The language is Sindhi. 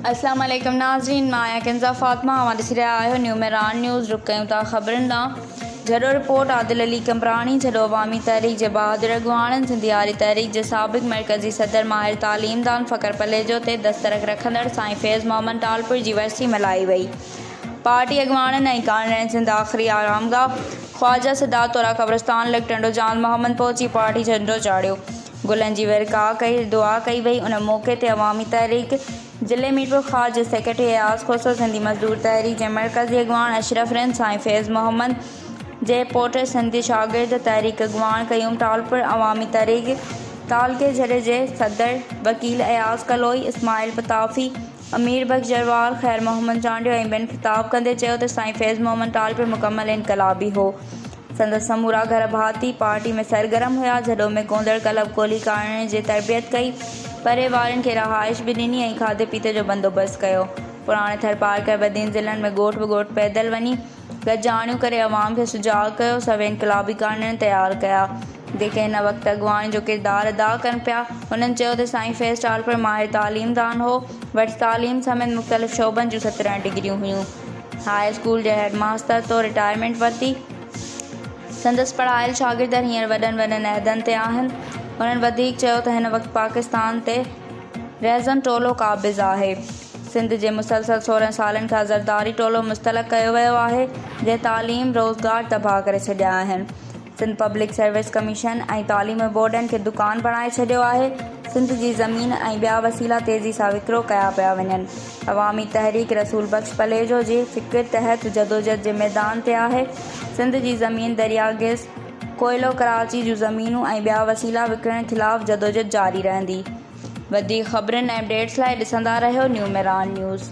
اسلام عليڪم ناظرين مان آهيان ڪنزا فاطمه اوهان ڏسي رهيا آهيو نيو مهراڻ نيوز رخ ڪيون ٿا خبرن ڏانهن جهڏو رپورٽ عادل علي قمبراڻي جهڏو عوامي تحريڪ جي بهادر اڳواڻن سنڌي هاري تحريڪ جي سابق مرڪزي صدر ماهر تعليم دان فخر پليجو تي دسترخ رکندڙ سائين فيض محمد ٽالپر جي ورسي ملهائي وئي پارٽي اڳواڻن ۽ ڪارنرن سنڌ آخري آرامگاهه خواجه سدات تورا قبرستان لڳ ٽنڊو جان محمد پهچي پارٽي جهنڊو چاڙهيو گلن جي ورکاء ڪئي دعا ڪئي وئي ان موقعي تي عوامي تحريڪ ضلعي ميرپورخاص جي سيڪريٽري اياز کوسو، سنڌي مزدور تحريڪ جي مرڪزي اڳواڻ اشرف رند، سائين فيض محمد جي پوٽي، سنڌي شاگرد تحريڪ اڳواڻ قيوم ٽالپر، عوامي تحريڪ تعلقي جهڏي جي صدر وڪيل اياز ڪلوئي، اسماعيل پتافي، امير بخش جروار، خير محمد چانڊيو ۽ ٻين خطاب ڪندي چيو ته سائين فيض محمد ٽالپر مڪمل انقلابي هو. سندس سمورا گهر ڀاتي پارٽي ۾ سرگرم هيا. جهڏو ۾ گوندڙ ڪلب کولي ڪارڻين جي تربيت ڪئي. پري وارن کي رهائش به ڏني ۽ کاڌي پيتي جو بندوبست ڪيو. پراڻي ٿرپارڪر بدين ضلعن ۾ ڳوٺ به ڳوٺ پيدل وڃي گڏجاڻيون ڪري عوام کي سجاڳ ڪيو. سوين انقلابي ڪارڻين تيار ڪيا. جيڪي هن وقت اڳواڻي جو ڪردار ادا ڪن پيا. هنن چيو ته سائين فيض ٽالپر ماهر تعليمدان هو. وٽس تعليم سميت مختلف شعبن جون 17 ڊگريون هيون. هاء اسڪول جي هيڊ ماستر طور رٽائرمينٽ ورتي. سندس پڙهايل شاگرد هينئر وڏن وڏن عهدن تي آهن. هنن وڌيڪ چيو ته هن وقت پاڪستان تي رهزن ٽولو قابض آهي. سنڌ جي مسلسل 16 سالن کان زرداري ٽولو مستلق ڪيو ويو آهي، جنهن تعليم، روزگار تباهه ڪري ڇڏيا آهن. سنڌ پبلڪ سروس ڪميشن ۽ تعليمي بورڊن کي دڪان بڻائي ڇڏيو آهي، سنڌ جي زمين ۽ ٻيا وسيلا تيزي سان وڪرو ڪيا پيا وڃن، عوامي تحريڪ رسول بخش پليجو جي فڪر تحت جدوجھد جي ميدان تي آهي، سنڌ جي زمين، درياء، گئس، ڪوئلو، ڪراچي جون زمينون ۽ ٻيا وسيلا وڪڻڻ خلاف جدوجھد جاري رهندي. وڌيڪ خبرن ۽ اپڊيٽس لاء ڏسندا رهيو نيو ميران نيوز.